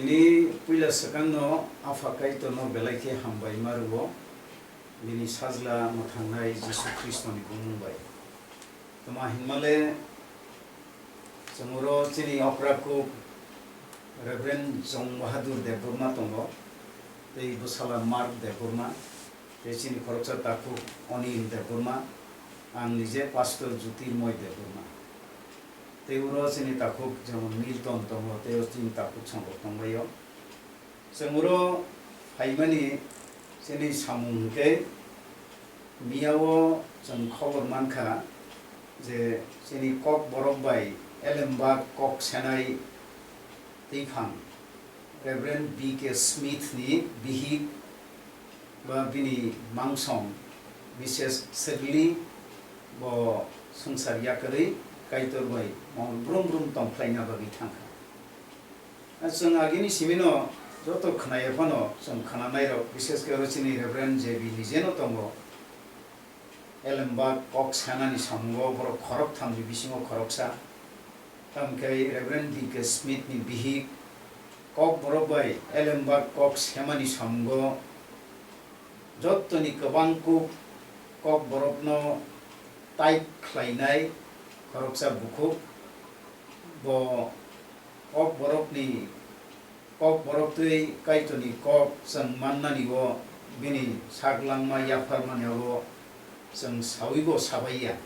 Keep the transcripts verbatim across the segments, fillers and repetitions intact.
Ni puila swkangno Apha Kaitorno belai khe hambai ma rwo, bini Sajla mwthangnai Jisu Khristoni bumung bai. Tma hinmale, chwng oro chini okra kuk Reverend Jong Bahadur Debbarma tongo, tei bwsala Mark Debbarma, tei chini khoroksa takhuk Onil Debbarma, ang nije Pastor Jyotirmoy Debbarma. Tei oro chini takhuk jemon Milton tongo, tei o chini takhuk songrok tongbaio. Chwng oro phaimani chini samung hwnkhe, miyao chwng khobor mankha je chini Kokborok bai Elembak kok senai twiphang Reverend B K Smith ni bihik ba bini mangsong Missus Shirley bo swngchar yakarwi Kaitor bai mol brum brum tongkhlaina bagwi thangkha. Chwng agini simino joto khwnaya phano chwng khwnanairok, bishesh khe oro chini Reverend J B nijeno tongo. Elembak kok sanani samungo borok khoroktham ni bisingo khoroksa. Tamkhe Reverend B K Smith ni bihik Kokborok bai Elembak kok semani samungo jottoni kwbang kuk Kokborokno type khlainai khoroksa bukhuk. Bo Kokborokni Kokborok twi Kaitorni kok chwng mannani o bini sak langma yapharmani abo chwng sawibo sabaiya.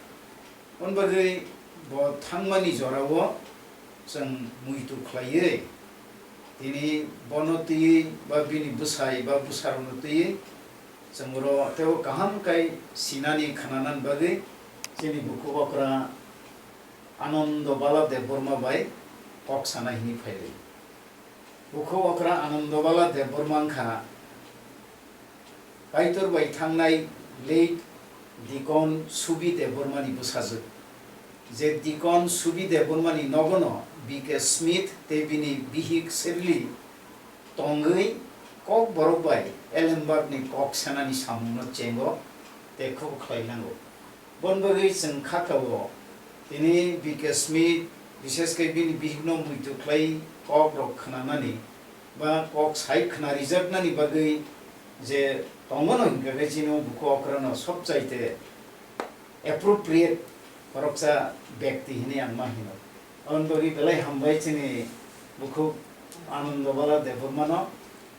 Hwn bagwi bo thangmani jorao chwng muitu khlaiwi tini bono twiwi ba bini bwsai ba bwsarokno twiwi chwng oro teibo kaham kai sinani khnanani bagwi chini bukhuk okra Anando Bala Debbarma bai kok sana hini phailai. Bukhuk okra Anando Bala Debbarma wngkha Kaitor bai thangnai late Deacon Subi Debbarma ni bwsajwk. Je Deacon Subi Debbarma ni nogono B K Smith tei bini bihik Shirley tongwi Kokborok bai Elembak ni kok sanani samungno chengo tei khubo khlai nango. Boni bagwi chwng kha kao tini B K Smith, bishesh khe bini bihikno muitu khlai kok rok khnanani ba kok sai khna rijaknani bagwi je tongono hinkhe khe chini o bukhuk okrano sobchaite appropriate khoroksa bekti hinwi ang ma hino. Aboni bagwi belai hambai chini bukhuk Anando Bala Debbarmano,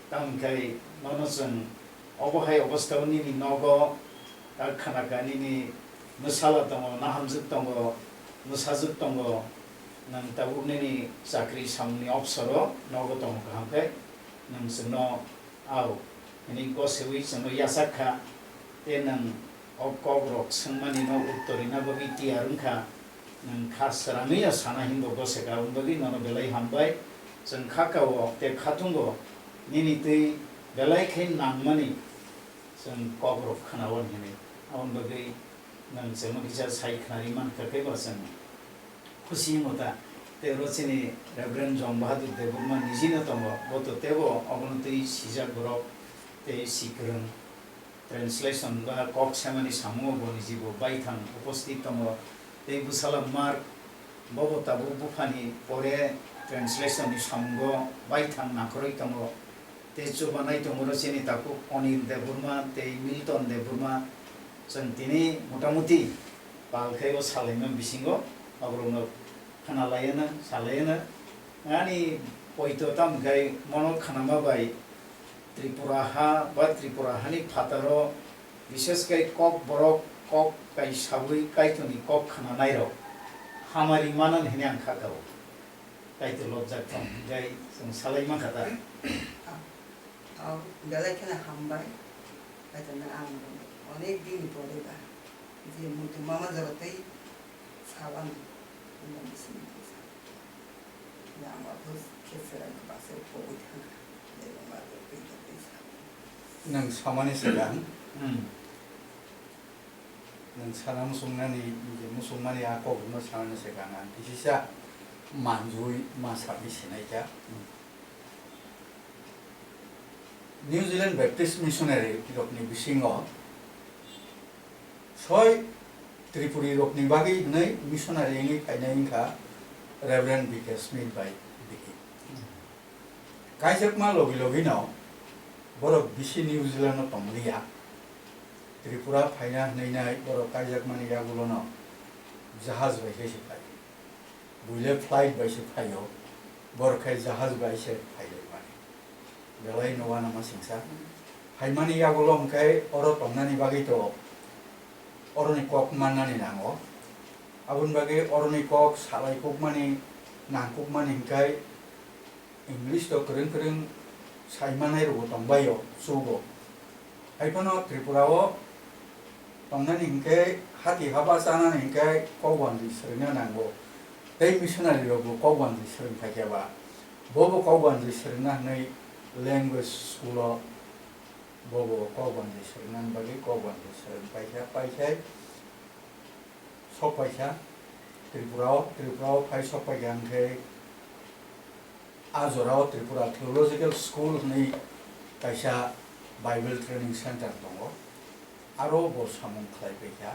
tamoni khai nono chwng obo hai obostao nini nogo, tak khana kha nini bwsala tongo, nahamjwk tongo, bwsajwk tongo, nwng tabuk nini chakri samungni opsoro nogo tongo kaham khe, nwng chwngno Au, hwnwi goseui chwngno yachak kha, tei nwng o kokrok swngmanino uttor rwna bagwi tiyar wng kha. Nwng kha srangwi ya sana hinbo gose ka, aboni bagwi nono belai hambai. Chwng kha kao tei khatungo nini twi belai khe nangmani chwng kokrok khnawan hwnwi. Aboni bagwi nwng chwngno kisa sai khnari man kha khe bo chwng Khusi wngmo ta, tei oro chini Reverend Jong Bahadur Debbarma nijino tongo, bo to teibo obono twi sijak borok tei sikwrwng, translation ba kok semani samungo bo nijibo baithang uposthit tongo, tei bwsala Mark bobo tabuk buphani pore translation ni samungo baithang nakorwi tongo. Tei chubanai tongo oro chini takhuk Onil Debbarma tei Milton Debbarma. Chwng tini motamuti pal khe o salaima bisingo oborokno khna laiano, salaino. Ani poito tamo khe mono khnama bai Tripura ha ba Tripura hani phataro bishesh khe kok borok kok kai saui Kaitorni kok khnanairok hamari manan hwnwi ang kha kao. Kaitor lobjak tong, hwnkhe chwng salai mankha ta? Ah, ah, belai kheno hambai. Kaitorno ang onek din ni pore ba, je muitu mama jora tei saban, omo bising ni sa. Ya, ang aphuru khe chwrai bwsai pogwi thangkha. Nwng samani swkang, hmm. Nwng sana muchungnani, je muchungmani a kok hwnma sanani swkang ang kisisa manjui ma sakni sinai kha. New Zealand Baptist Missionary rokni bisingo soi Tripuri rokni bagwi hwnwi missionary wngwi phainai wngkha Reverend B K Smith bai bihik. Kaijakma logi logi no borok bisi New Zealand o tong liya. Tripura phaina hwnwi nai borok kaijakmani yagulo no jahaj bai khe se phai. Buile flight bai se phaio, borok khai jahaj bai se phailaimani. Belai no uanama singsa. Phaimani yagulo hwnkhe oro tongnani bagwi to oroni kok mannani nango. Aboni bagwi oroni kok salai kukmani, nang kukmani hwnkhe English to kwrwng kwrwng saimanai rokbo tongbaio, chugo. Haiphano Tripura o tongnani hinkhe hati haba chanani hinkhe kokwanjwi swrwngna nango. Tei missionary rokbo kokwanjwi swrwng phaikha ba, bobo kokwanjwi swrwngna hwnwi language school o bobo kokwanjwi swrwngnani bagwi kokwanjwi swrwng paikha, paikhe sok paikha Tripura o, Tripura o phai sok paikha hinkhe a jora o Tripura Theological School hwnwi kaisa Bible Training Center tongo. Aro bo samung khlai paikha.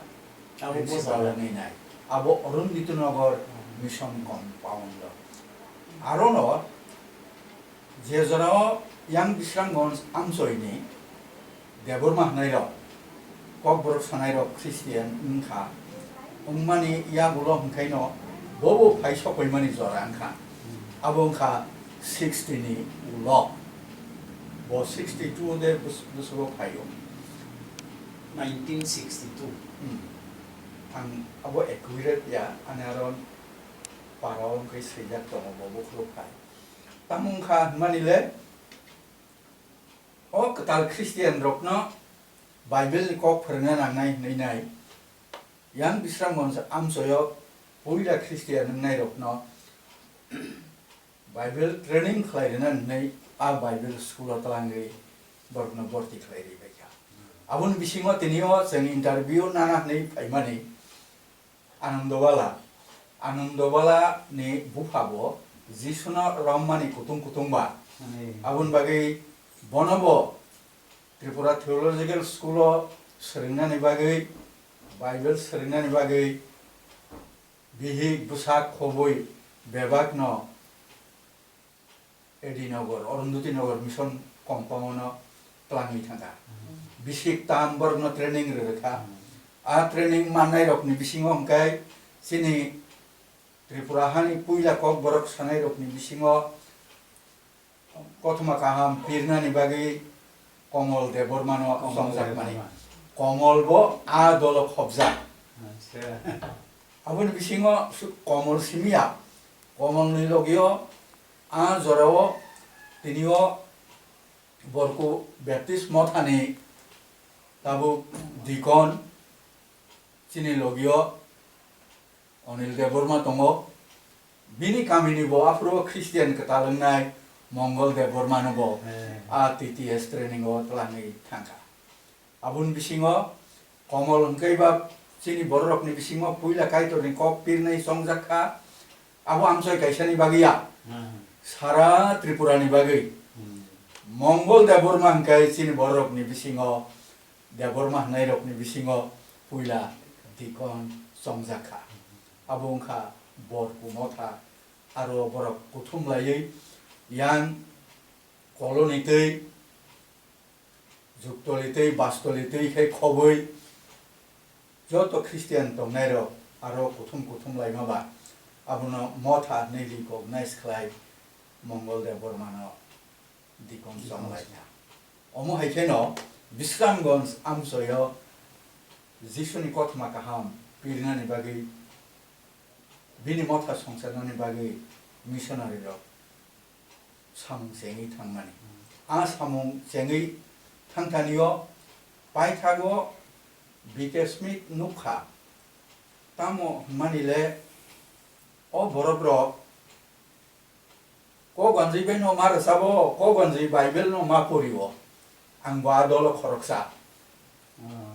Abo bo principal jaga wngwi nai. Abo Arundhati Nagar Mission Compound o. Arono je jorao yang Bisramganj amchoini Debbarma hwnwi rok, Kokborok sanai rok Christian wngkha, wngmani yagulo hwnkhaino bobo phai sokpaimani jora wngkha. Abo wngkha sixty ni ulo. Bo sixty two de bus-, bwswgo phaio. Nineteen sixty two. Hmm. Ang abo accurate ya, ani aro para o wngkhe swijak tongo bo bukhuk phai. Tamo wngkha hwnmani le, o kwtal Christian rokno Bible ni kok phwrwngna nangnai hwnwi nai, yang Bisramganj amchoyo puila Christian wngnai rokno Bible training khlai rwna hwnwi a Bible school o twlangwi borokno borti khlai rwi bai kha. Aboni bisingo tini o chwng interview nana hwnwi phaimani, Anandabala, Anandabala ni bupha bo Jisuno romani kutung kutung ba. Ani. Aboni bagwi bono bo Tripura Theological School o swrwngnani bagwi, Bible swrwngnani bagwi bihik bwsak khobwi bebak no A D Nagar, Arundhati Nagar Mission Compound o twlangwi thangkha. Hmm. Bisik tam borokno training rwrwkha. Hmm. A training mannairokni bisingo hwnkhe chini Tripura hani puila Kokborok sanairokni bisingo kothoma kaham pirnani bagwi Komol Debbarmano Komol chongjakmani. Debbarma. Komol bo a dolo khobjak. Acha. Aboni bisingo su-, Komol simiya, Komolni logio a jorao tinio Borku Baptist Mothani tabuk deacon chini logio Anil Debbarma tongo. Bini kamini bo aphuru Christian kwtal wngnai Mongol Debbarmano bo. He. A T T S training o twlangwi thangkha. Aboni bisingo Komol hwnkhe ba chini bororokni bisingo puila Kaitorni kok pirnai chongjak kha. Abo amchoi kaisani bagwi ya. Hmm. Sara Tripurani bagwi. Hmm. Mongol Debbarma hwnkhe chini bororokni bisingo, Debbarma hwnairokni bisingo puila deacon chongjak kha. Abo wngkha Borku Motha, aro borok kuthum laiwi yang Koloni twi Juktoli tei Bastoli twi khe khobwi joto Christian tongnairok aro kuthum kuthum laima ba abono Motha hwnwi recognize khlai Mongol Debbarmano deacon chonglaikha. Omo hai kheno Bisramganj amchoio Jisuni kothoma kaham pirnani bagwi, bini Motha songcharnani bagwi missionary rok samung chengwi thangmani. Hmm. A samung chengwi thangthanio paithago B K Smith nukha, tamo hwnmani le o borok rok kokwanjwi bai no ma rwchabo, kokwanjwi Bible no ma porio, ang bo a dolo khoroksa. Hmm.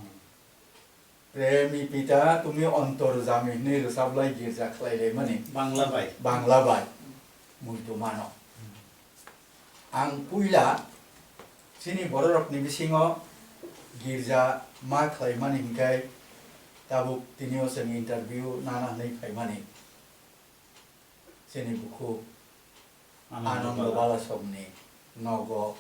Premi pita tumi ontor jami hwnwi rwchaplai girja khlailaimani. Bangla bai. Bangla bai. Muitu mano. Ang puila chini bororokni bisingo girja ma khlaimani hinkhe tabuk tinio chwng interview nana hwnwi phaimani. Chini bukhuk Anando Anando Bala. Balasongni nogo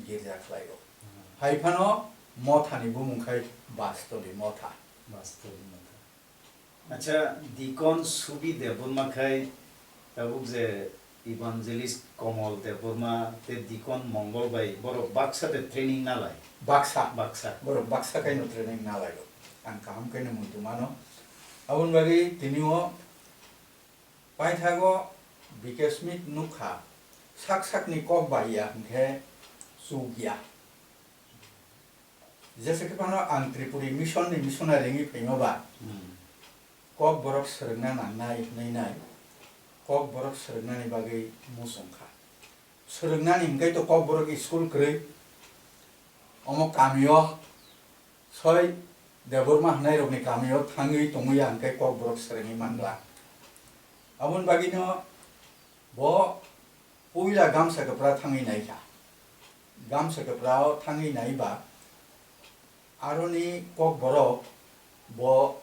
girja khlaio. Hmm. Hai phano mothani bumung khai Bastoli motha. Bastoli motha. Acha, Dikon Subi Debbarma khai tabuk je Evangelist Komol Debbarma tei Dikon Mongol bai borok baksa de training nalai. Baksa. Baksa. Borok baksa kaino training nalaio. Ang kaham kaino muitu mano. Aboni bagwi tini o paithago B K Smith nukha, sak sakni kok bai ya hwnkhe chuk ya. Jesa khe phano ang Tripuri Mission ni missionary wngwi phaima ba, Hmm. Kokborok swrwngna nangnai hwnwi nai, Kokborok swrwngnani bagwi muchung kha. Swrwngnani hwnkhe to Kokborok school kwrwi, omo kamio soi Debbarma hwnairokni kamio thangwi tongwi ya hwnkhe Kokborok swrwngwi mangla. Aboni bagwino bo puila Gamsa Kwpra thangwi naikha. Gamsa Kwprao thangwi naiba aroni Kokborok bo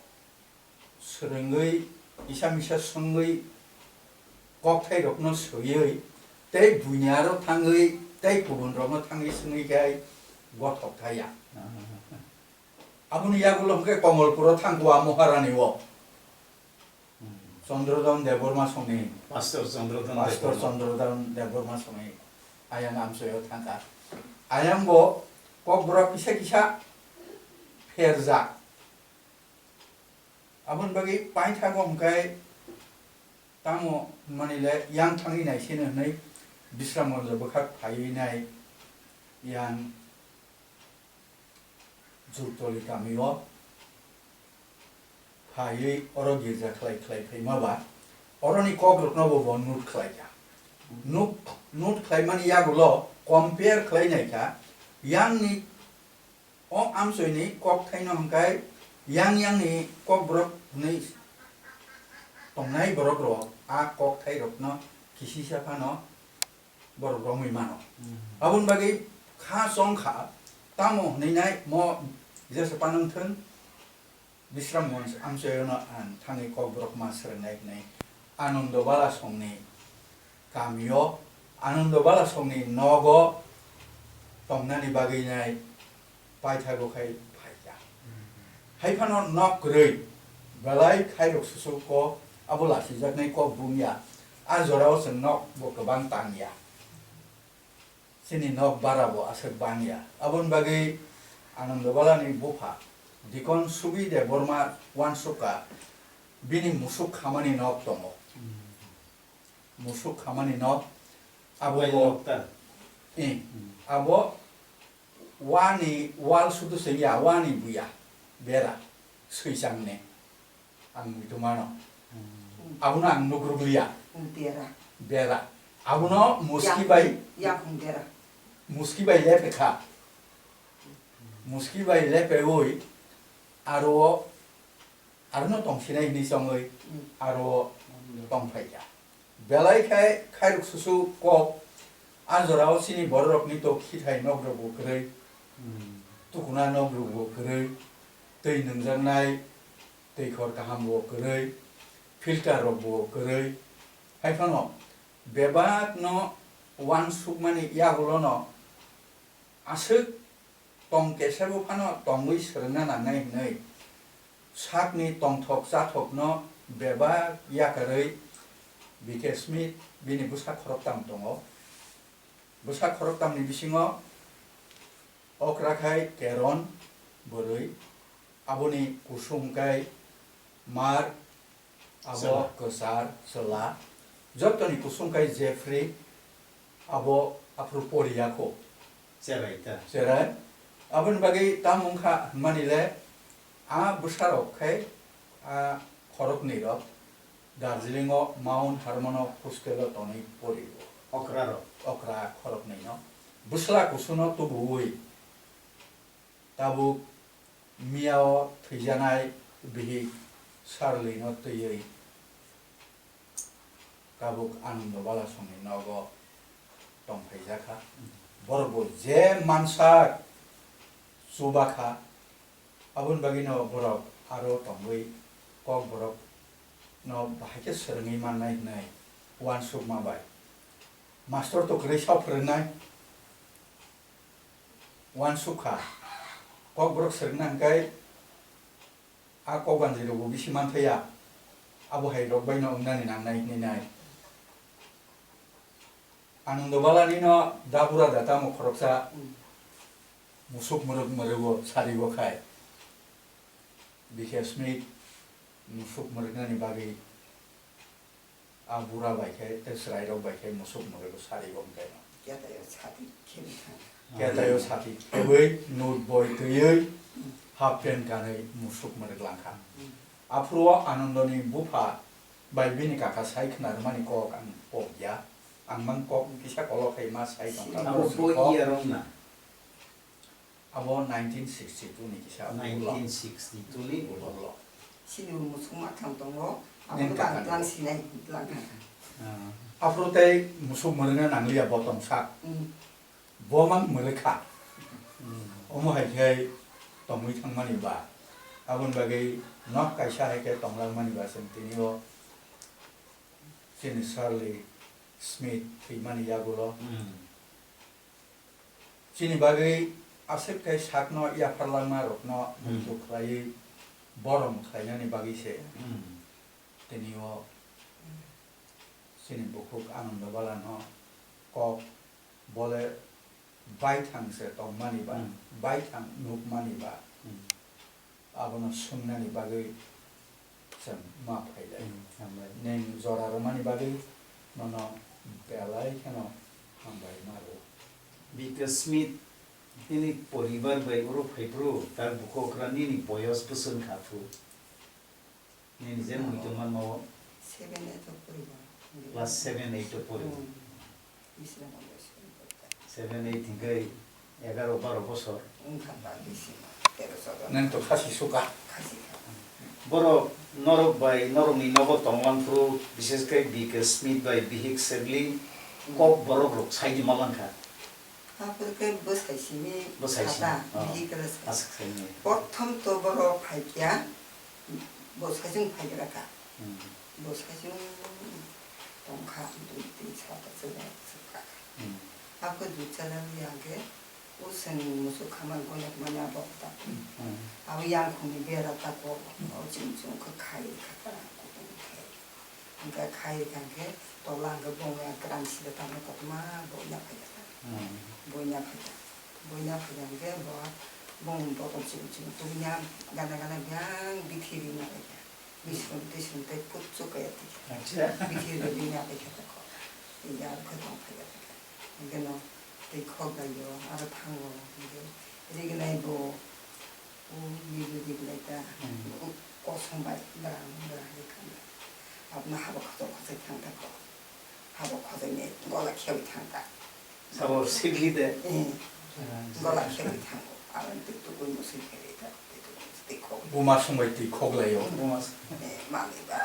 swrwngwi, kisa misa swngwi, kokthairokno swiwi, tei buini aro thangwi, tei kubunrokno thangwi swngwi khe gothok thaya. Aboni yagulo hwnkhe Komolpuro thangkha Maharani o. Chandradhan Debbarma songni. Pastor Chandradhan Pastor Debbarma. Chandradhan Debbarma songni ayang amchoyo thangkha. Ayang bo Kokborok kisa kisa pherjak. Aboni bagwi paithago hwnkhe tamo hwnmani le yang thangwi naisino hwnwi Bisramganjo bwkhak phaiwi nai yang Jurtoli kamio phaiwi oro girja khlai khlai phaima ba oroni kokrokno bo bo note khlaikha. Note, note khlaimani yagulo compare khlai naikha yangni O amchoini kokthaino hwnkhe yang yangni kokborok hwnwi tongnai borokrok a kokthairokno kisisa phano borok romwi mano. Hmm. Aboni bagwi kha chong kha, tamo hwnwi nai mo jesa panang thung, Bisramganj amchoyono ang thangwi kokborok ma swrwngnai hwnwi Anando Bala songni kamio, Anando Bala songni nogo tongnani bagwi nai paithago khai phaikha. Hai phano nok kwrwi belai khairok susuko abo lasijaknai kok bung ya. A jorao chwng nok bo kwbang tang ya. Chini nok bara bo aswk bang ya. Aboni bagwi Anando Balani bupha Dikon Subi Debbarma uansukha bini musuk khamani nok tongo. Musuk khamani nok abo Bai bo lokta. Eh, Hmm. abo wani wal sudu se ya, wani buya bera swichangni ang muitu mano. Hmm. Abono ang nukrukliya. Hmm, bera. Bera. Abono muski Yak-, bai, yakhung bera. Muski bai lepekha. Muski bai lepewi aro Arono tongsinai hinwi chongwi Hmm. aro tongphaikha. Belai khe khairok susu kok, a jorao chini bororokni to khithai nok rokbo kwrwi, Hmm. tukuna nok rokbo kwrwi, twi nungjaknai twi khor kaham bo kwrwi, filter rokbo kwrwi. Hai phano bebak no uansukmani yagulono aswk tong kesebo phano tongwi swrwngna nangnai hwnwi sakni tongthok chathokno bebak yakarwi B K Smith bini bwsa khoroktham tongo. Bwsa khoroktham ni bisingo okra khai Keron bwrwi, aboni kusung khai Mar, abo Chwla. Kwchar, chwla. Jotoni kusung khai Jeffrey, abo aphuru pori ya kho. Cherai ta. Cherai. Aboni bagwi tamo wngkha hwnmani le, a bwsarok khai, a khoroknwi rok Darjeeling o Mount Hermon o hostel o tonwi pori o. Okra rok. Okra khoroknwi no. Bwsla kusuno tubuwi. Tabuk miyao thwijanai bihik Charlie no twiwi tabuk Anando Balasongni nogo tongphaijakha. Borok bo je mansak chubakha, aboni bagwino borok aro tongwi kok borok no bahai khe swrwngwi mannai hwnwi uansukma bai. Mastor to kwrwi sa phwrwngnai, Uansukha, Kokborok swrwngna hwnkhe a kokganjirokbo bisi manthaya, abo hai rok baino wngnani nangnai hinwi nai. Anando Balani no da bura da tamo khoroksa musuk mwrwk mwrwgo sarigo khai. B K Smith musuk mwrwknani bagwi a bura bai khe, tei chwrairok bai khe musuk mwrwgo sarigo hwnkhe no. Ketaio sati khemi thang. Ketaio sati khebwi, nut boi twiwi, half pant kanwi musuk mwrwk langkha. Aphuru o Anandoni bupha bai bini kaka sai khna rwmani kok ang pokya. Ang mang kok kisa kolok khai ma sai tongkha. Abo boi iya rong na? Abo nineteen sixty-two ni kisa ulo. Nineteen sixty-two ni ulo. Ulo. Sini musuk ma thang tongo. Abo nini kaka tlang ni sinai tlang kaka. Ah. Aphuru tei musuk mwrwkna nangliya bo tongsak. Hmm. Bo mang mwrwkha. Hmm. Omo hai khe tongwi thangmani ba. Aboni bagwi nok kaisa hai khe tonglangmani ba chwng tini o chini Charlie Smith thwimani yagulo. Hmm. Chini bagwi aswk khe sakno yapharlangma rokno hmm muitu khlaiwi borom khlainani bagwi se. Hmm. Tini o chini bukhuk Anando Balano kok bole baithang se tongmani ba, hmm baithang nukmani ba. Hmm. Abono swngnani bagwi chwng ma phailai. Hmm, hambai. Nwng jora rwmani bagwi nono belai kheno hambai ma rwo. B K Smith nini poribar bai oro phaiphuru, tak bukhuk gra nini boyos bwswk wngkha phuru? Nini je muitu manma o? Seven, eight o poriba. Class seven, eight o pori. Hmm. Seven, eight hingke egaro baro bosor. Wngkha ba bisi ma, tero chowdo. Nang to khasi suka. Khasi kha. Borok norok bai, norokni nogo tonglang phuru, bises khe B K Smith bai Bihik Serli kok borok rok saidi ma langkha. Aphuru khe bwsai simi. Bwsai simi, khata, oh. Bihik khe bwsai. Aswk saini. Prothom to borok phai kya, bwsai simi phai gra kha. Hmm. Bwsai chwng tongkha, dui tin sal bwswk bai swkha. Hmm. Abo dui chala wngya hwnkhe, o chwng musuk khamani gonek mani abo ta. Hmm. Abo yangkhungni bera tako, o chwng chwng khe khai rwkha ta, kutung khe. Hwnkhe khai rwkha hwnkhe, tola hwnkhe bongya kwran sida tamo kotorma boina phaikha ta. Hmm. Boina phaikha. Boina phaikha hwnkhe bo bong botol chwng chwng tubuna gana gana biyang bithi rina phaikha. Bising, bising tei kutsu kaya twi khe. Acha. Bithi rwgwi ya bai khe tongkho. Ya khe tong phai ya khe. Hwnkhe no twi khok bai yo, aro thango. Hwnkhe rignai bo, o milu rignai ta, hmm, o kosong bai, bwrang, bwrang hai khanai. Abono habo khochok khochai thang ta kho. Habo khojaini gola khewi thang ta. Sabo sikli de. Eh. Ah, gola khewi thango. Aro twi tukui musui khewi ta, twi tukui musui twi khogwi. Buma songbai twi khoglai o. Buma s- Eh, mami ba.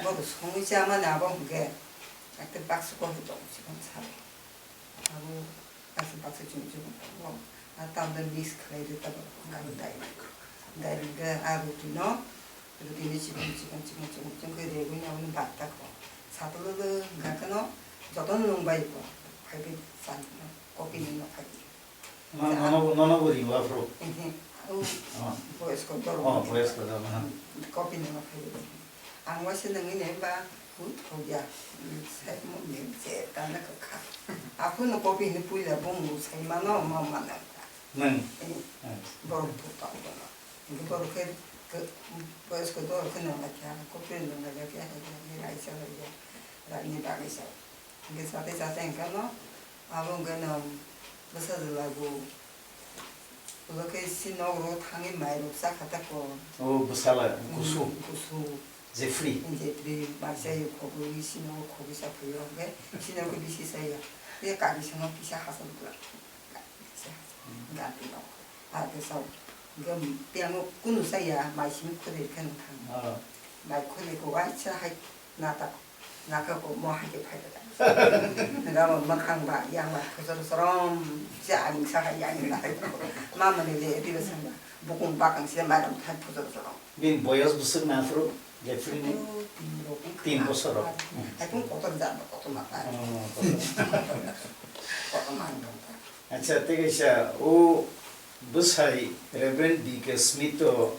Bo songwi cha mani abo hwnkhe. Ekta baksa kok tong sikon sabo. Abo baksa baksa chum chum tongo. A tamda mix khlai rw tabok. Abo dai. Dai hwnkhe a roti no. Roti ni chikon chikon chikon chikon chikon khe regwi ni aboni bak ta kho. Satolo lo hwnkha kheno jotono nwng bai kho. Phaibi sa kopi ni no phaibi. No, no, no, no, no, bo ringo aphuru. Ehe, o, oh, boyosko doro. Oh, boyosko doro, ha. Kopi ni no phaibi. Ang waisa nwngwi ni ba, hu thokya. Sai mo ni je ta na kha. Aphuru no kopi ni puila bung sai mano, ma mano. Nang. Eh, ah, borok bupang bono. Hingke borok khe, khe, boyosko borok khe nang lai kha, kopri nang lai kha, khe hai khe, khe raisa lai kha, raini bagwi sa. Hingke chate chate hingke no, abo hingke no, bwsa jwla bo, ulo khe si nok ro thangwi mai rok cha kha ta ko. O bwsala, hmm, kusu. Kusu. Jeffrey. Jeffrey, mai cha yo khogwi, si nok khogwi cha phai yo, hingke si nok bisi cha ya. Ye kari sano kisa hachal bwla. Gati no. Ate sao. Gam piango kunu saya mai simi khode khen khan. Ah. Mai khode ko ai cha hai na ta. Na ka ko mo hai ke phai da. Gam ma khang ba yang ma khosor sorom cha ang sa hai yang na hai. Ma mane le di ba sang ba. Bukung bakang se mai ram thai khosor sorom. Bin boyos busuk na fru Jeffrey ni. Tin bosor. Ai pun kotor jat kotor ma ta. Oh, kotor. Kotor ma ta. Acha, tei kaisa o bwsai Reverend B K Smith o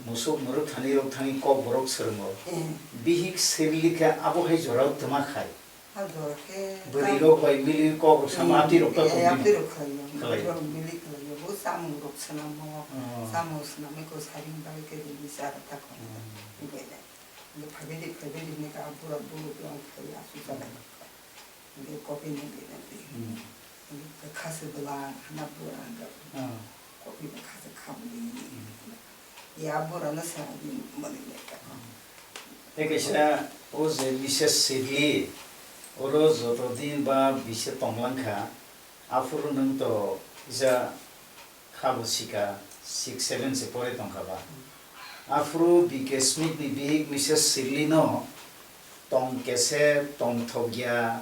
musuk mwrwk thani rok thani kok borok swrwngo. Hmm. Bihik sirli khe abo hai jorao twma khai. Ha jora khe bwrwi rok bai mili kok rok sama hmm, amtwi rok to eh, tongdi. Amtwi rok khlai yo. Khlai yo. Bwrwi rok mili khlai yo. Bo samung rok swnam mo. Oh. Samung swnam ko saring bai ke ri ni sara ta ko. Hmm. Bai na. Ni phaibidi phaibidi ni ka bura buru blang khai ya su sara. Hmm. Hingke kopi nungdi nungdi. Hmm. Hingke kha se bwla hana bura hingke ah, kopi bo kha se khabli. Hmm. Ya bura no sa di mani le ka. Hmm. Tei kaisa o je Missus Sirli, oro joto din ba bise tonglang kha, aphuru nwng to kisa Kha bo sika six seven se pore tongkha ba. Aphuru B K Smith ni bihik Missus Sirli no tong kese, tong thokya,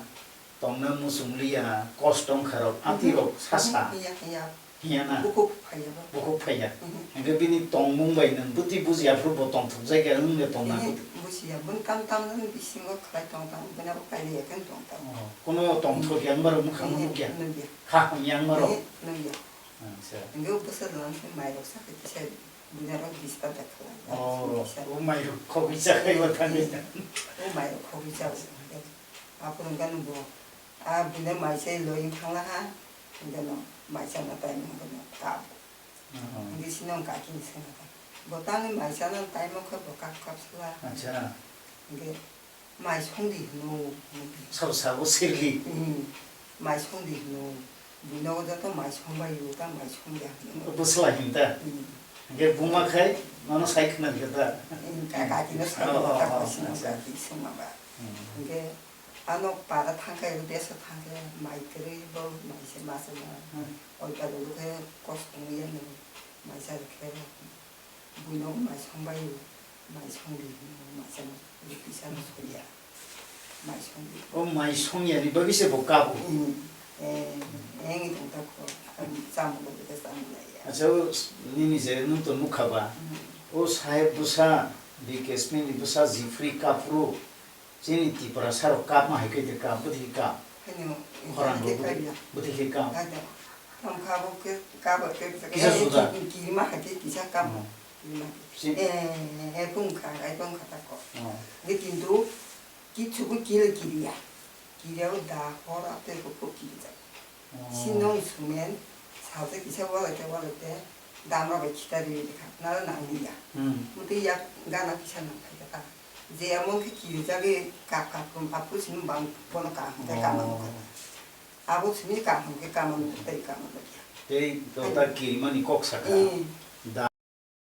tongna muchung liya, kosto wngkha rok, ati rok sasa. Hiya, hiya. Hiya na? Bukhuk phaiya ba. Bukhuk phaiya. Mhm. Hingke bini tongmung bai nwng bwtwi bujiya, aphuru bo tong thokjakya wngya tongna. Ehe, bwtwi. Bujiya, bwng tam tam nang bisingo khlai tong tang, bwna bo kailiya khe tong tang. Oh, kono tong thokya wngma rok mwkhang nukya? Nukya. Kha hamya wngma rok? Ehe, nukya. Acha. Hingke bwswk lang khe mairok sakhe kisa buina rok disturb da khlai. Oh, kisa. O mairok khogwi chakhai bo thangwi. Eh, o mairok khogwi chakhai. Aphuru hwnkhe bo, ah, buina mai chai loi thangla ha, hwnkhe no mai chana time hwnkhe no kabo. Oh. Hwnkhe sino kaki ni sengkha. Bo tangwi mai chana time o khe bo kap kap sala. Acha. Hwnkhe Mai songdi hino, hino. Sabo sabo sirli. Hmm. Mai songdi hino. Binogo joto mai songbai yo ta mai songya hino. Bwsla hinta. Hmm. Hingke buma khai nono sai khna dikha ta. Hmm, ka-, kaki no sai oh, ta oh, oh, kosi no acha. Kaki songma ba. Hmm. Hingke ano para thangkhe deso thangkhe mai kwrwi bo mai se masa ma. Hmm. Oi ka dulu khe kos kongya no mai sa khe. Buino mai songbai, mai songdi, mai songdi, kisa no soya, mai songdi. O mai songya ni bagwi se bo kabo. Hmm. Eh, eh, ngi tong ta ko, ang chamo ko de chamo na ya. Acha, o nini je nwng to nukha ba. Hmm. O saheb bwsa, B K Smith ni bwsa Jeffrey Kapro. Chini Tiprasa rok kapma hai khe de kap, bwtwi kap. Haino, khorang haino rok bwtwi, kaiya. Bwtwi khe kap. Haino, tongkha bo khe kap khe kisa eh, suda. Ki-, kirima hai khe kisa kap. Hmm. Kirima. Si- Eh, eh, bung kha, ai bung kha ta ko. Hmm. Ge kintu, kichu bo kiri kiriya. Kiriya bo da hor ate ko ko kiri ja. Oh. Sinong sumen, saje kisa wala te wala te, damra bai khita ri ri kha, nara nang liya. Hmm. Muti yak gana kisa nang khai kha ta. Je amon khe kiri jagwi kap kap kum apu sini bang bono kaham khe kama nung kha. Oh. Abo sini kaham khe kama nung tei kama nung kha. Tei to ta kirimani kok sakha. Hmm.